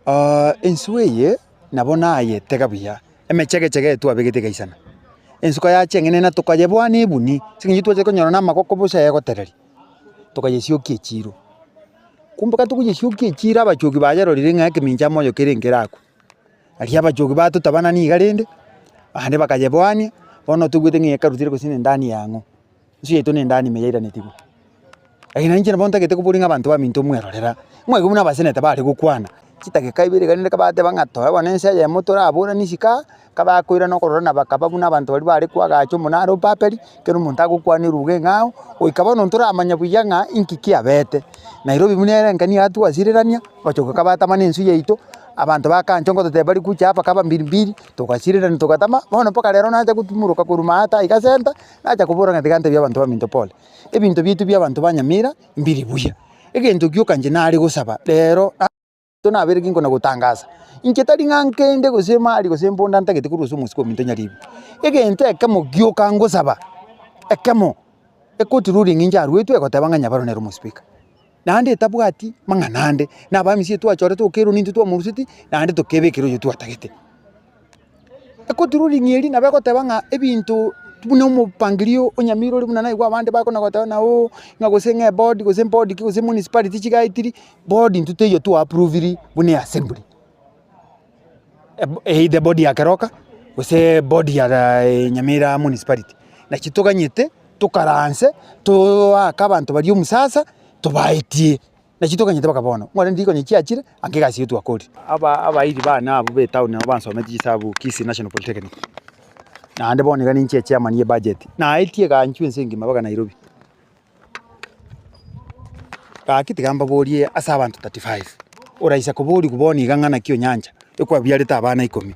Enswe eye nabo nayetega buya, emechegechege eye twabegete egaisana, ensuka yacha eng'ene na tokayeboa na ebuni, ase eng'encho twachete konyora na amagoko bosa egotereria, tokayesiokia echiro. Kumbe ekero tokoyesiokia echiro abachogi bayerorire ng'a ekemincha moyo kere nkerakwe, aria abachogi batotabana niga rende, bande bakayeboania, bono toigwete ng'a ekarutire gose na endani ya ng'o. Ense yaito nendani ime yairanetigwe. Lakini nainche nabo ntagete koboria ng'a abanto baminto mwerorera, mwaigwa buna abaseneta bare gokwana, chidakika ibere iga rende kabateba ng'a toe bono ense eyemo toraboranie isiko aa, kabakoirana okororana bakaba buna abanto baria bare koagacha omonara o Babeli, ekero omonto agokwana eruga eng'ao, goika bono ntoramanya buya ng'a inki kiabete. Nairobi buna ere enka nigo atwasirerania, ogochoka kabatamana ense yaito, abanto bakancha ngototebia bare kucha hapa kaba mbiri mbiri, togasirerania togatama, bono mpaka rero nacha gotumoroka korwa maate aiga center. Nacha kobora ng'a tiga ntebie abanto baminto pole, ebinto biaito bia abanto ba Nyamira mbiri buya. Egento gioka inche nare gosaba rero nabeire ginkona gotangasa, inche tari ng'a nkende gose emari gose embunda ntagete korwa ase omosike ominto Nyaribo. Egento ekemo gioka ngosaba, ekemo, ekoti ruling inche arwetwe egoteba ng'a Nyabaro nere omospeaker. Naende etabwati mang'ana ande, na abamisia twachorete okerwa nintwe twamoruseti, naende tokebekera oyio twatagete. Ekotururing'i eria nabo egoteba ng'a ebinto buna omopangirio o Nyamira ore buna naigwa abande bakona goteba ng'a ooh ng'a gose ng'a eboard gose board ki gose municipality chigaetiri, board intwe teiyo twa approviri buna eassembly. Either board ya Keroka gose board ya Nyamira municipality. Naki toganyete tokaranse toake abanto baria omusasa tobaetie. Naki toganyete mpaka bono, ng'ore ndiri konya chiachire, anke egasi eye twakorire. Aba abairi bane abwo ba etown nabo bansometie chisabu Kisii National Polytechnic. Naende bono iga ninche echairman ye ebudget, naetie eganchwa ense engima mpaka Nairobi. Gaki tiga mbaborie ase abanto 35, oraisa koborigwa bono iga ng'a naki onyancha, ekwabiarete abana ikomi,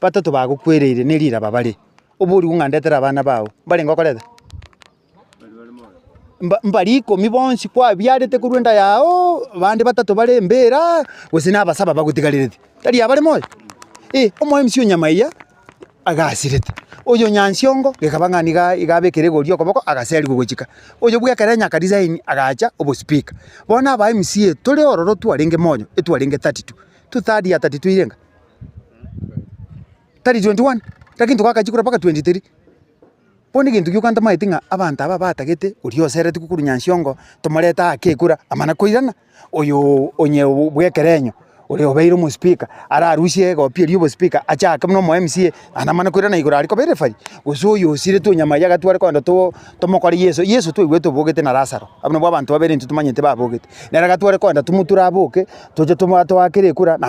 batato bagokwereire ne riraba bare, oborigwe ng'a ndetere abana bao, mbarenge okoreta? Mba mbari ikomi bonsi kwabiarete korwa enda yaoo, abande batato bare embera, gose na abasaba bagotigarerete, tari abare moyo? Eh, omo MC o Nyamaiya agasirete, oyo Nyansiongo gekaba ng'a niga iga abekire egori okoboko agaserigwa gochika, oyo bwa ekerenya aka resign agacha obospeaker. Bono aba MCA tore ororo twarenge moyo, etwarenge 32, two third ya 32 irenga? Tari 21, lakini togaka chikura mpaka 23. Bono egento gioka ntamaeti ng'a abanto aba batagete oria oseretigwe korwa Nyansiongo tomorete aake ekura amana koirana, oyo onye bw'ekerenyo oria obeire omospeaker ararusie egopi eria y'obospeaker achake buna omo MCA naende amane koirana igoro aria koba erefari, gose oyo osiretwe onyamaiga agatware kogenda to tomokore yeso, yeso twaigwete obogete na Lazaro, abwo nabwo abanto babere intwe tomanyete babogete, nere agatware kogenda tomoture aboke toche tomo toakere ekura na.